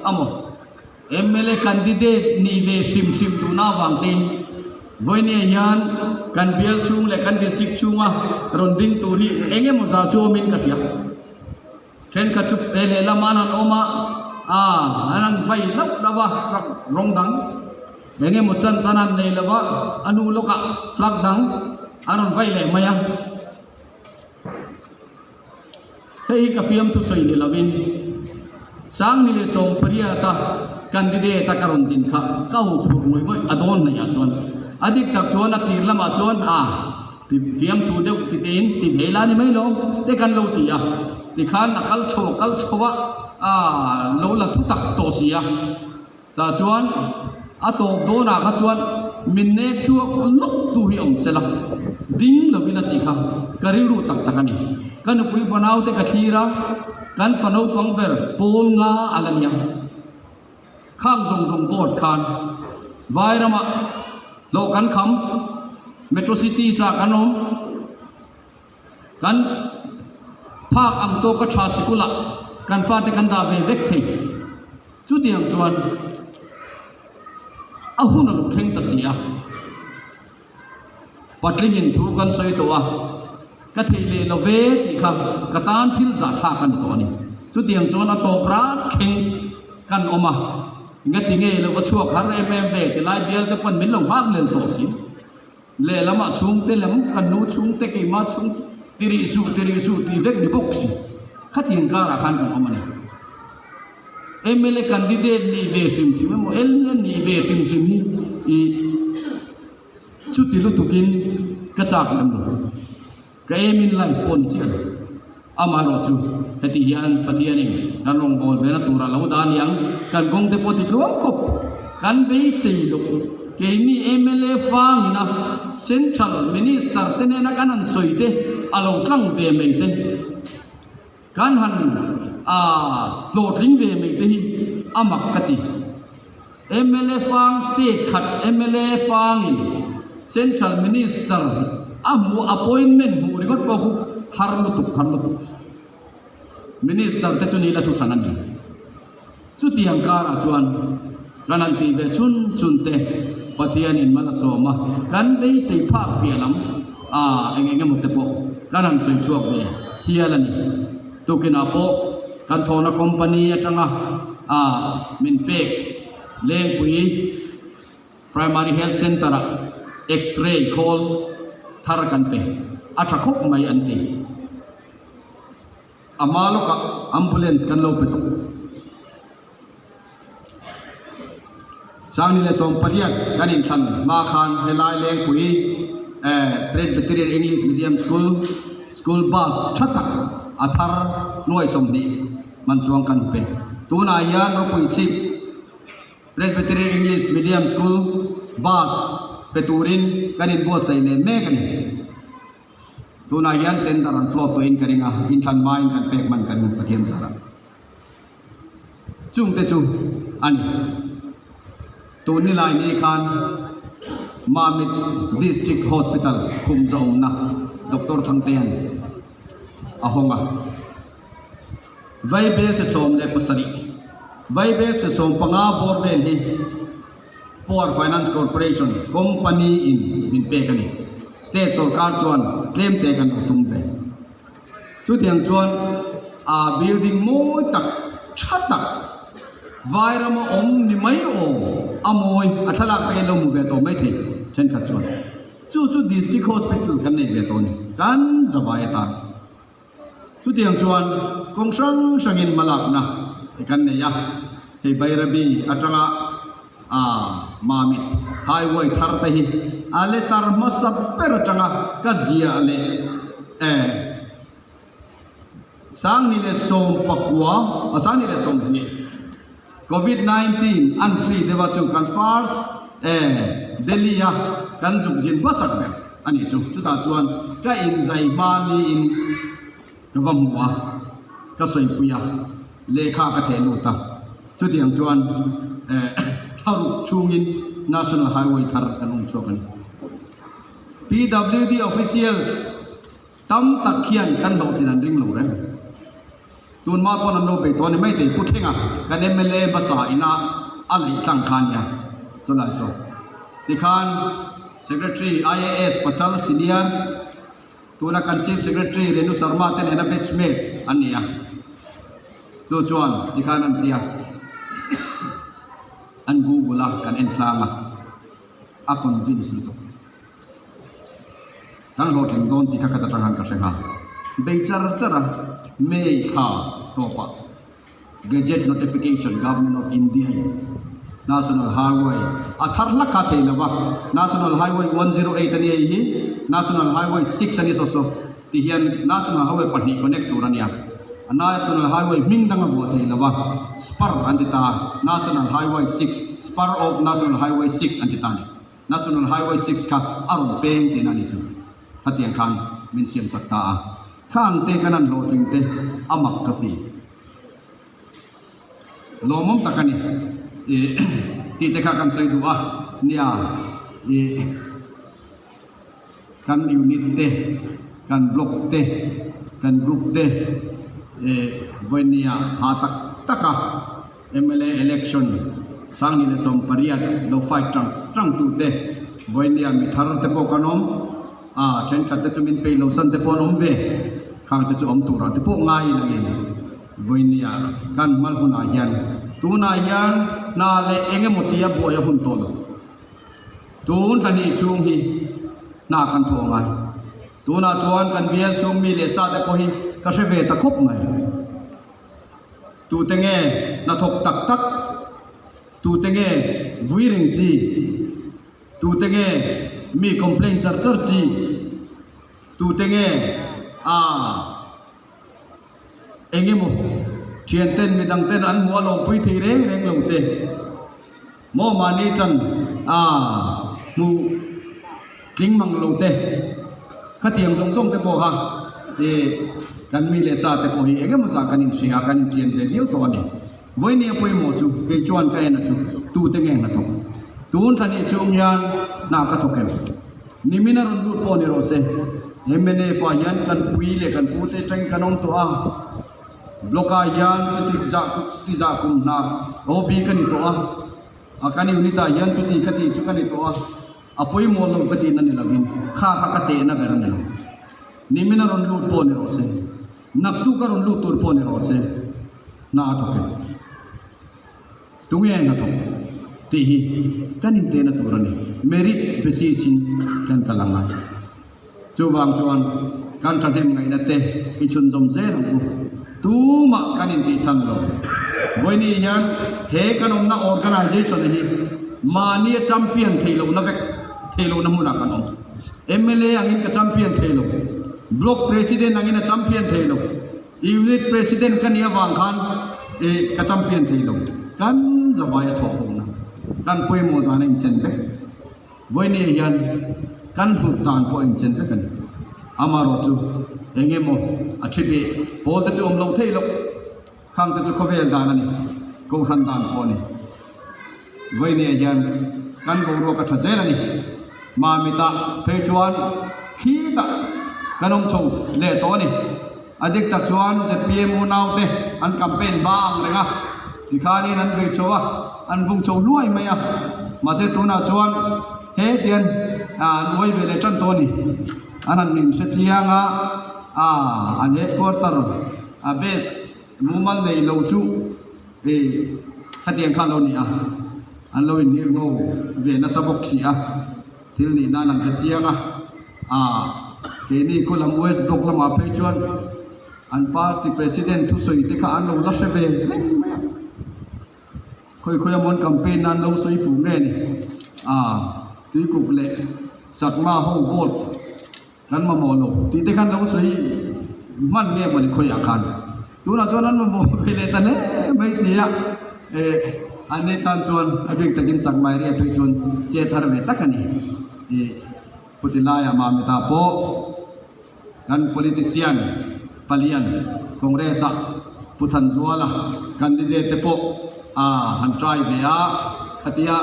a maw? Mla candidate nih ve hrim hrim duhna avang tein vawinia hian kan bial chhung leh kan district chhunga rawn ding tur hi eng emaw zah chu awmin ka hria. Thenkhat chu he lehlam an han awm a, a an han vai lauh lauh a flag rawng dang eng emaw chance an han nei lo a, a hnu lawkah flag dang an rawn vai leh mai a. Hei hi ka fiamthu sawi ni lovin. 10,018 a candidate a ka rawn din kha ka hu phurh ngawih ngawih a dawn hnaih ah chuan a dik tak chuan a tir lamah chuan a ti fiamthu deuh ti tein ti ve ila ni mai lo te kan lo ti a tikhan a kal chho a kal chho a ah lo la thu tak tawh si a. Tah chuan a tawp dawnah kha chuan min nek chhuak lawk tu hi a awm sela, ding lovin a tih kha ka rilru tak tak a ni. Ka nupui fanau te ka thlir a, kan fa naupang ber pawl nga a la nia. Khang zawng zawng board khan Vairamah hlawh kan kham, Metro Cities ah kan awm. Kan phak ang tawka tha sikulah kan fate kan dah ve vek thei. Chutiang chuan a hun a lo thleng ta si a. Patlingin thu kan sawi tawh a, ka theih leh lo ve tih kha ka tan thil zahthlak a ni tawh a ni. Chutiang chuan a tawp rat thleng kan awm a, engati nge lo va chhuak har em em ve tilai bial te pawn min lo nghak lel tawh si. Lehlamah chhungte lam, kan nu chhungte, keimah chhung ti rih suh, ti rih suh tih vek ni bawk si. Khatiang karah khan kan awm a ni. Mla candidate nih ve hrim hrim emaw mla nih ve hrim hrim hi i chuti lutukin ka chak lem lo. Ka aim in life pawh ni chiah lo. Amaherawh chu heti hian Pathianin kan rawngbâwl vena tura lo dah aniang, kan kawng te pawh ti tluang khawp. Kan beisei loh keini mla fangina Central Minister te nena kan han sawi te a lo tlang ve mai te, kan han hlawhtling ve mai te hi a mak ka ti. Mla fang state khat mla fangin Central Minister a hmuh appointment hmuh ringawt pawh khu har lutuk har lutuk. Minister te chu ni la thuhran a ni. Chutiang karah chuan kan han tih ve chhun chhun te Pathianin mal a sawm a, kan beisei phak piah lam ah eng eng emaw te pawh kan han sawi chhuak ve hial a ni. Tukinah pawh kan thawhna company atanga a min pek Lengpui Primary Health Centre ah X-ray khawl thar kan pe a tha khawp mai an ti. A hma lawkah ambulance kan lo pe tawh. 2018 kan inthlan hma khan helai Lengpui Presbyterian English Medium School school bus tha tak a thar nuai 20 man chuang kan pe. Tunah hian ropui chhip Presbyterian English Medium School bus pe turin kan inbuatsaih leh mek a ni. Tunah hian tender an float tawhin ka ring a, inthlan hmain kan pek hman ka ring Pathian zarah. Chungte chu a ni. Tun ni lai ni khan Mamit District Hospital khum zawmna Doctor Thangtea'n a hawng a. Vaibelchhe 17, Vaibelchhe 15 bawr vel hi Power Finance Corporation company in min pek a ni. State sorkar chuan tlemte kan lo tum ve. Chutiang chuan a building mawi tak tha tak Vairama awm ni mai awm a mawi a thlalak te hian lo hmu ve tawh mai thei thenkhat chuan chu chu District Hospital kan nei ve tawh a ni kan zavai atan. Chutiang chuan kawng hrang hrangin hmalakna kan nei a, hei Bairabi atanga a Mamit Highway thar te hi a letter hmasa ber atanga ka ziah leh e 2019 a 2020 Covid 19 an free deuh a chu kan first e Delhi a kan zuk zin hmasak ber a nih chu chutah chuan ka inzai hma niin ka va hmu a ka sawipui a lehkha ka theh lut a chutiang chuan eh thlaruk chhungin National Highway thar kan awm chhuak a ni. PWD officials tam tak hian kan hlawhtlin an ring lo reng. Tunma pawn an lo bei tawh a ni mai thei Pu Thlenga kan mla hmasa ina a laih tlang kha a nia chulai saw tikhan Secretary IAS Pachal Senior Tuna kan Chief Secretary Renu Sharma te nena batch mate an ni a, chu chuan tikhan an ti a, an google a kan en tlang a, a convince lutuk. Kan hlawhtling dawn tih kha khat atang khan ka hre nghal. Bei char char a, May thla tawpah. Gazette Notification Government of India in National Highway a thar hlak kha thei lova National Highway 108 a nia hi National Highway 6 a ni saw saw ti hian National Highway pahnih connect tur a nia a National Highway hming dang a vuah thei lova spur an ti ta National Highway 6 spur of National Highway 6 an ti ta a ni National Highway 6 kha a rawn peng tihna a ni chu khatiang khan min siam chak ta a khang te kan an hlawhtling te a mak ka ti. Lawmawm tak a ni ih tih te kha kan sawi duh a nia ih kan unit te kan block te kan group te ih vawinia ha tak tak a mla election Sangni leh 18 lo fight tang tang tu te vawinia mi thar te pawh kan awm a thenkhat te chu min peih lo san te pawh an awm ve khang te chu awm turah te pawh ngai langin. Vawinia kan hmal hunah hian tunah hian hna leh eng emaw tia buai a hun tawh lo. Tun thla hnih chhung hi hna kan thawh ngai. Tunah chuan kan bial chhung mi leh sa te pawh hi ka hre ve ta khawp mai. Tute nge hnathawk tak tak, tute nge vui reng chi, tute nge mi complain char char chi, tute nge a. Eng emaw thian ten midang ten an hmuh a lawmpui thei reng reng lo te maw mahni chan a hmuh tling mang lo te khatiang zawng zawng te pawh kha ih kan mi leh sa te pawh hi eng emaw zah kan inhria kan inchian ve viau tawh a ni. Vawinia pawimawh chu kei chuan ka en a chu tute nge hnathawk tun thla nih chung hian hna ka thawk em? Nimin a rawn lut pawh ni rawh se. Mnf ah hian kan pui leh kan pu te atangin kan awm tawh a, block ah hian chuti zah chuti zah kum hna OB ka ni tawh a, a kan unit ah hian chuti ka tih chu ka ni tawh a, a pawimawh lo ka tihna ni lovin kha kha ka tehna ber a ni lo. Nimin a rawn lut pawh ni rawh se, naktuk a rawn lut tur pawh ni rawh se, hna a thawk em? Tunge hnathawk tih hi kan intehna tur a ni. Merit basis in kan kal ang a. Chuvang chuan kan thahnem ngaihna te i chhunzawm zel ang u. Tumah kan intih chhan lo. Vawiini hian he kan awmna organization hi mahnia champion theih lohna vek theih lohna hmunah kan awm. Mla angin ka champion thei lo. Block president angin a champion thei lo. Unit President ka nih avang khan ih ka champion thei lo. Kan zavai a thawh hawng a, kan pawimawh dan a inchen vek. Vawinia hian kan hlut dan pawh a inchen vek a ni. Amaherawh chu eng emaw a thi beh pawl te chu awm loh theih loh. Khang te chu khawvel dan a ni, Kohhran dan pawh a ni. Vawinia hian kan boruak a tha zel a ni. Mamitah phei chuan khitah kan awm chho leh tawh a ni. A dik tak chuan zpm unaute an campaign ba ang reng a, tikhanin an bei chho a, an vung chho hluai mai a. Mahse tunah chuan hetian an uai ve leh tan tawh a ni. An han min hre chiang a, an headquarter a base mumal nei lo chu Hei khatiang kha lo ni a, an lo inhir ngo ve nasa bawk si a, thil nih nan an hre chiang a, aah keini khu lam West Block lamah phei chuan an party president thusawi te kha an lo la hre ve reng mai a, khawi khawi amawn campaign nan lo sawi fu nge ni, aah tuikuk leh chakma ho vote. Kan mamawh lo tih te khan lo sawi hman nge mawni khawiah khan tunah chuan an mamawh ve leh ta hle mai si a, eh an ni tan chuan a bik takin chakmai ria phei chuan che thar ve tak a ni. Ih khuti laiah Mamita pawh kan politician palian Congress a Pu Thanzuala candidate te pawh a han try ve a, khatia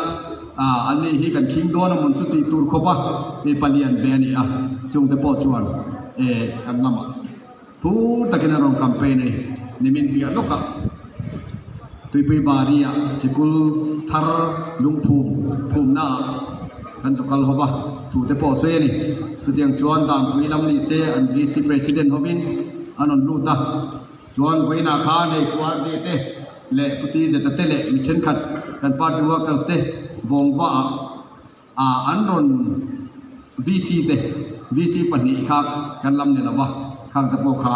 an ni hi kan khing dawn a mawn chu tih tur khawp a mi palian ve a ni a, chungte pawh chuan eh kan lamah phur takin a rawn campaign a ni, nimin piah lawkah Tuipui Bari ah sikul thar lungphum phumna ah kan zu kal ho va, thu te pawh a sawi a ni, chutiang chuan Danpui lam ni se an VC President hovin an rawn lut a. Chuan vawiinah khan hei Puarde te leh Puti Zeta te leh mi thenkhat kan party workers te Bawngva ah ah an rawn VC te VC pahnih kha kan lam ni lova khang te pawh kha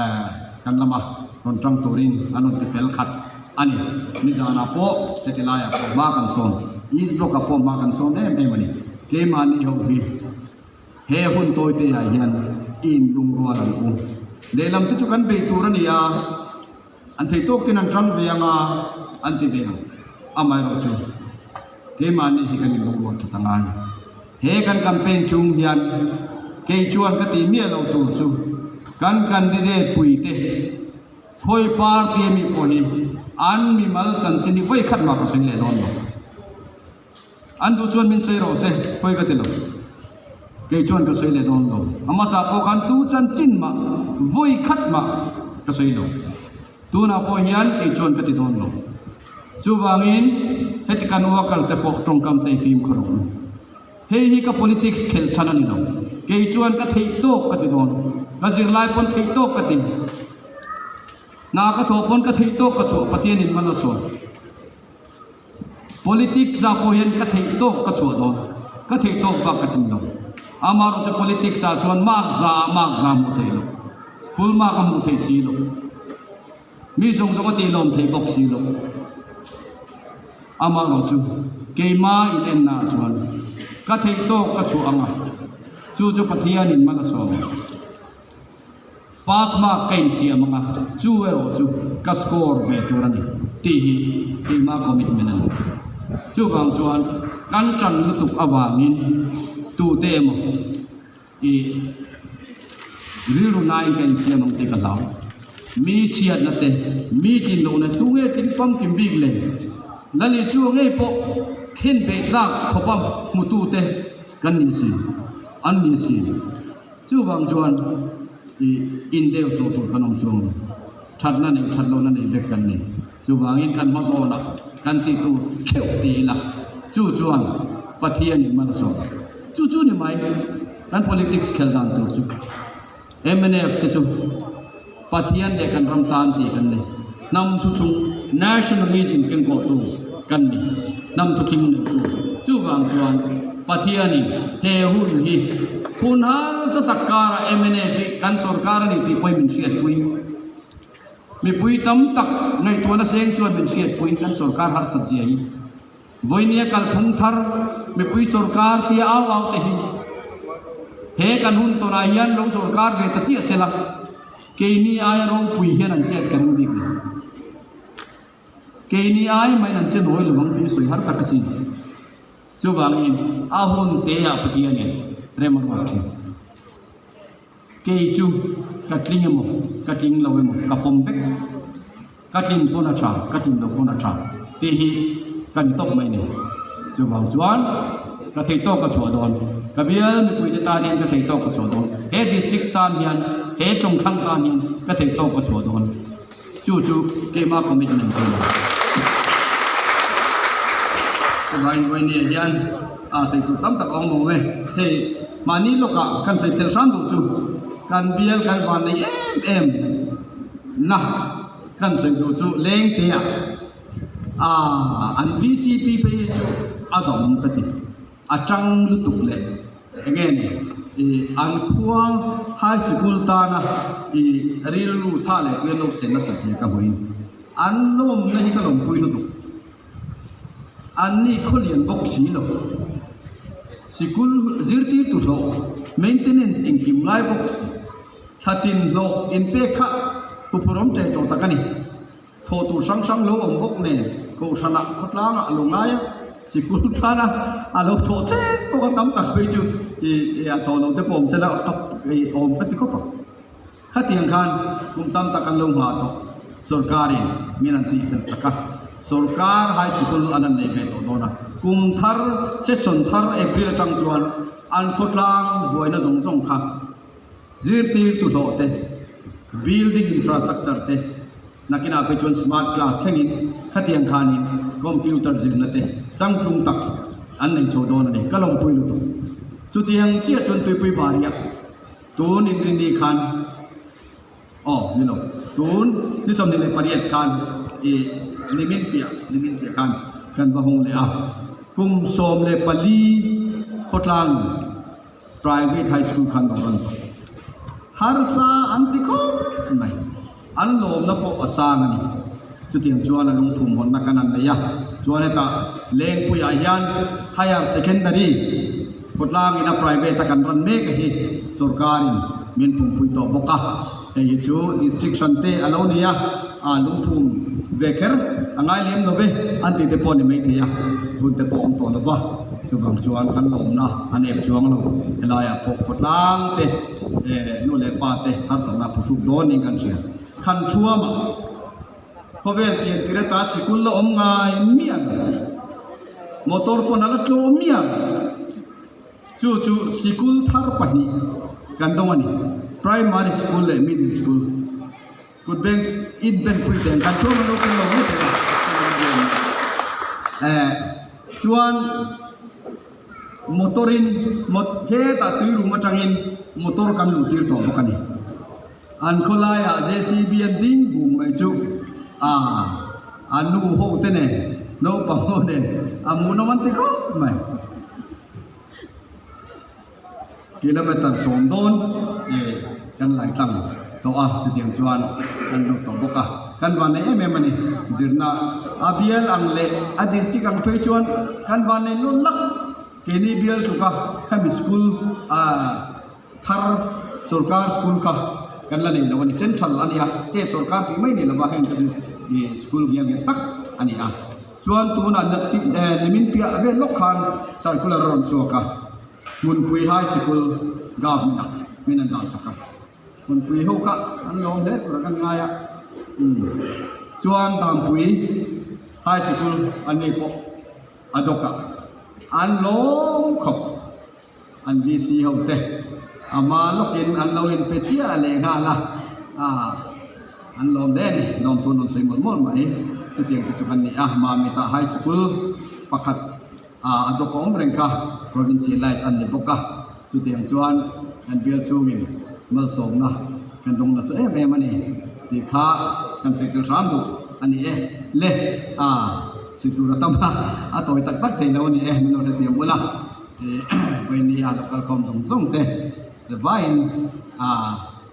eh kan lam a. Rawn tang turin an rawn ti fel khat a ni. Nizanah pawh heti laiah pawh hma kan sawn, East Block ah pawh hma kan sawn em em a ni. Keimahni ho hi he hun tawite ah hian i inlungrual ang u. Lehlam te chu kan bei tur a ni a, an thei tawkin an tang ve ang a, an ti ve ang. Amaherawhchu keimahni hi kan inlungrual that a ngai. He kan campaign chhung hian kei chuan ka tih miah loh tur chu kan candidate puite khawi party ami pawh hi an mimal chanchin hi vawi khat mah ka sawi leh dawn lo. An duh chuan min sawi rawh se, khawi ka ti lo. Kei chuan ka sawi leh dawn lo. A hmasa pawh khan tu chanchin mah vawi khat mah ka sawi lo. Tunah pawh hian kei chuan ka ti dawn lo. Chuvangin heti kan workers te pawh tawngkam te i fimkhur ang u. Hei hi ka politics khelh chhan a ni lo. Kei chuan ka theih tawk ka ti dawn. Ka zirlai pawn theih tawk ka ti. Hna ka thawh pawn ka theih tawk ka chhuah Pathianin man a sawi. Politics ah pawh hian ka theih tawk ka chhuah dawn. Ka theih tawk bak ka tum lo. Amaherawh chu politics ah chuan mark za ah mark za hmuh theih loh. Full mark a hmuh theih si loh. Mi zawng zawng a tih lawm theih bawk si loh. Amaherawh chu keima in enna ah chuan ka theih tawk ka chhuah ang a, chu chu Pathianin mal a sawm ang. Pass mark ka insiam ang a, chu erawh chu ka score ve tur a ni tih hi keima commitment a ni. Chuvang chuan kan tan lutuk avangin tute emaw i rilru nain ka insiam ang tih ka hlau. Mi chhiatna te, mi tlin lohna tunge tling famkim bik le? Lal Isua ngei pawh khen beih tlak khawpa hmutute kan ni si, an ni si. Chuvang chuan i indeu sawh tur kan awm chuang lo. Thatna nei that lohna nei vek kan ni. Chuvangin kan hma zawnah kan tih tur theuh ti ila, chu chuan Pathianin mal a sawm. Chu chu ni mai kan politics khel dan tur chu. Mnf te chu Pathian leh kan ram tan tih kan nei. Hnam thuthlung, nationalism, kengkawhtu kan ni. Hnam thuthlung neitu. Chuvang chuan Pathianin he hun hi hun harsa tak karah mnf hi kan sorkar a ni tih pawhin min hriatpui. Mipui tam tak ngaihtuahna seng chuan min hriatpui kan sorkar harsat zia hi. Vawinia kalphung thar mipui sorkar tia au au te hi he kan hun tawnah hian lo sorkar ve ta chiah sela keini aia ropui hian an chet ka ring bik lo. Keini ai mahin an che nawi lo ang tih sawi har tak a sin. Chuvangin a hun te ah Pathianin rem a ruat thin. Kei chu ka tling emaw, ka tling lo emaw ka pawm vek. Ka tlin pawn a tha, ka tlin loh pawn a tha tih hi ka ni tawp mai ni. Chuvang chuan ka thei tawk ka chhuah dawn. Ka bial mipuite tan hian ka thei tawk ka chhuah dawn. He district tan hian, he tlawngthlang tan hian ka thei tawk ka chhuah dawn. Chu chu keimah commitment chu a ni. Chuvangin Vawinia hian a sawi tur tam tak a awm awm e. Hei mahni lawkah kan sawi tel hram duh chu kan bial kan van nei em em na kan sawi duh chu lengtea ah an VCP phei hi chu a zawm ka ti. A tang lutuk leh enge ni ih an khua high sikul tana ih rilru tha leh tuian lo sen nasa zia ka hmuin an lawmna hi ka lawmpui lutuk. An ni khawlian bawk si lo. Sikul zirtirtu hlawh maintenance engkim ngai bawk si. Thla tin hlawh inpek kha huphurhawm ṭeh tawh tak a ni. Thawh tur hrang hrang lo awm bawk nen Kohhranah khawtlangah a lo ngai a, sikul tana a lo thawh cheng bawk a tam tak phei chu ih a thawh loh te pawh awm se la ka ih awm ka ti khawp ang. Khatiang khan kum tam tak an lo nghah tawh sorkarin min an tih fel sak a, sorkar high sikul an han nei ve tawh dawn a, kum thar session thar April atang chuan an khawtlang buaina zawng zawng kha Zirtirtu hlawh te, building infrastructure te, nakinah phei chuan smart class thlengin khatiang khanin computer zirna te changtlung tak an nei chho dawn a ni. Ka lawmpui lutuk. Chutiang chiah chuan Tuipui Bariah tun inrinni khan aw ni lo tun ni 28 khan ih nimin piah nimin piah khan kan va hawng leh a kum 14 khawtlangin Private High School khan lo rawn tawh. Harsa an ti khawp mai. An lawmna pawh a sang a ni. Chutiang chuan a lungphum hawnna kan han nei a, chuan hetah Lengpuiah hian Higher Secondary khawtlangin a private a kan ran mek a hi sorkarin min pumpui tawh bawk a, hei hi chu district hran te a lo ni a, ah lungphum ve kher a ngai lem lo ve an tih te pawh a ni maithei a, hun te pawh a awm tawh lo va, chuvang chuan kan lawmna a nep chuang lo, helaiah pawh khawtlang te eh nu leh pa te harsatna phuhruk dawn niin kan hria. Khan thuama khawvel pian tir ata sikul la awm ngai miah lo, motor pawn a la tlawm miah lo. Chu chu sikul thar pahnih kan dawng a ni, primary school leh middle school. Kut beng in ben pui teng kan thuama lo tel lo mai thei a. Eh chuan motor in hetah tuirum atangin motor kan luh tir tawh bawk a ni. An khawlaiah JCB an ding vung mai chu a a nu ho te nen naupang ho nen a hmuhnawm an ti khawp mai. Kilometer sawm dawn eh kan lai tlang tawh a chutiang chuan kan lut tawh bawk a kan van nei em em a ni zirna a bial ang leh a district ang phei chuan kan van nei lul lak keini bial tluka khami school ah. Thar sorkar school kha kan la nei lo a ni. Central a ni a, state sorkar tih mai ni lova heng te chu ih school ngial ngial tak a ni a. Chuan tunah nimin piah vel lawk khan circular a rawn chhuak a, Hmunpui High Sikul government ah min an dah sak a. Hmunpui ho kha an lawm hle tur a kan ngai a. Umm chuan Dampui High Sikul an ni pawh a dawk a, an lawm khawp. An VC ho te a hma lawkin an lo inpe chiah leh nghal a, ah an lawm hle a ni, lawmthu an rawn sawi mawlh mawlh mai. Chutiang te chu kan ni a, Mamita High School pakhat ah a dawk a awm reng kha provincialize an ni bawk a, chutiang chuan kan bial chhungin malsawmna kan dawng nasa em em a ni tih kha kan sawi tel hram duh a ni e. Le ah sawi tur a tam a, a tawi tak tak thei lo a ni e, min lo hrethiam ula. Vawiini a lo kalkhawm zawng zawng te zavaiin a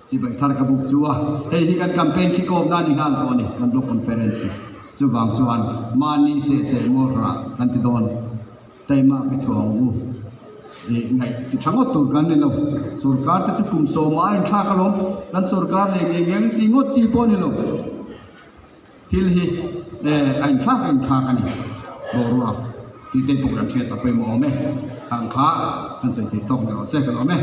chibai thar ka buk chu a, hei hi kan campaign kick off na a ni nghal tawh a ni kan block conference hi chuvang chuan mahni seh seh mawl rah kan ti dawn taima ka chhuah ang u ih ngaih ti tha ngawt tur kan ni lo sorkar te chu kum sawmah a inthlak alawm kan sorkar leh ngei ngei ang ti ngawt chi pawh a ni lo. Thil hi a inthlak a inthlak a ni. Boruak tih te pawh kan hriat a pawimawh awm e. Hang kha kan sawi theih tawk ni rawh se kan awm e.